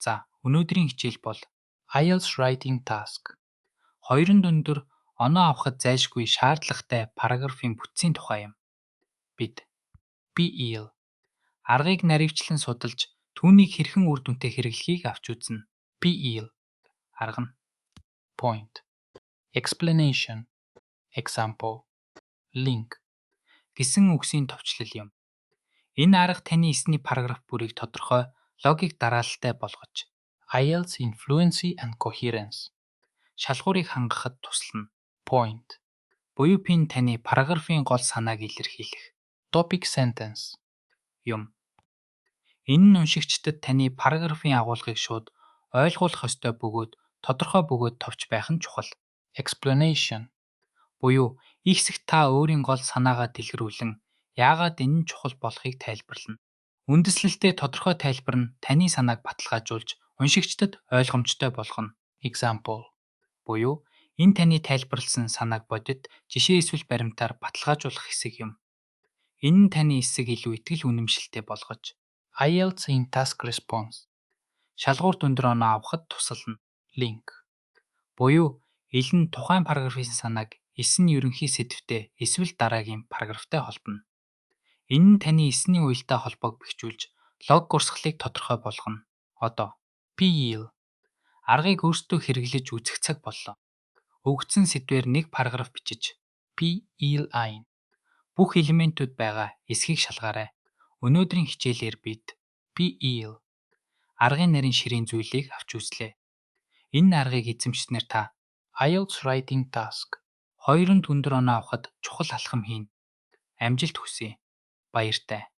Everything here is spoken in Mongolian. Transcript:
За, өнөөдрийн хичээл бол IELTS Writing Task. Хоёронд өндөр оноо авахад зайлшгүй шаардлагатай параграфын бүтцийн тухай юм. Бид PEEL аргыг нарийвчлан судалж, түүнийг хэрхэн үр дүнтэй хэрэглэхийг авч үзнэ. PEEL арга нь Point, Explanation, Example, Link гэсэн үгсийн товчлол юм. Энэ арга таны эсэний параграф бүрийг тодорхой, логик дараалалтай болгож IELTS in Fluency and Coherence шалгуурыг хангахад туслана. Point буюу P нь таны параграфын гол санааг илэрхийлэх topic sentence юм. Энэ нь уншигчдад таны параграфын агуулгыг шууд ойлгуулах ёстой бөгөөд тодорхой бөгөөд товч байх нь чухал. Explanation буюу E хэсэгт та өөрийн гол санаагаа дэлгэрүүлэн яагаад энэ нь чухал болохыг тайлбарлана. Үндэслэлтэй тодорхой тайлбар нь таны санааг баталгаажуулж, уншигчдад ойлгомжтой болгоно. Example буюу энэ таны тайлбарласан санааг бодит жишээ эсвэл баримтаар баталгаажуулах хэсэг юм. Энэ нь таны эссэг илүү итгэл үнэмшилтэй болгож IELTS in Task Response шалгуурт өндөр оноо авахад тусална. Link буюу L нь тухайн параграфын санааг эссэний ерөнхий сэдэвтэй эсвэл дараагийн параграфтай холбоно. Энэ нь таны эссэний уялдаа холбоог бэхжүүлж, логик урсгалыг тодорхой болгоно. Одоо PEEL аргыг өөрсдөө хэрэглэж үзэх цаг боллоо. Өгөгдсөн сэдвээр нэг параграф бичиж, PEEL-ийн бүх элементүүд байгаа эсэхийг шалгаарай. Өнөөдрийн хичээлээр бид PEEL аргын нарийн ширийн зүйлийг авч үзлээ. Энэ аргыг эзэмшсэнээр та IELTS Writing Task хоёронд өндөр оноо авахад чухал алхам хийнэ. Амжилт хүсье. Баяртай.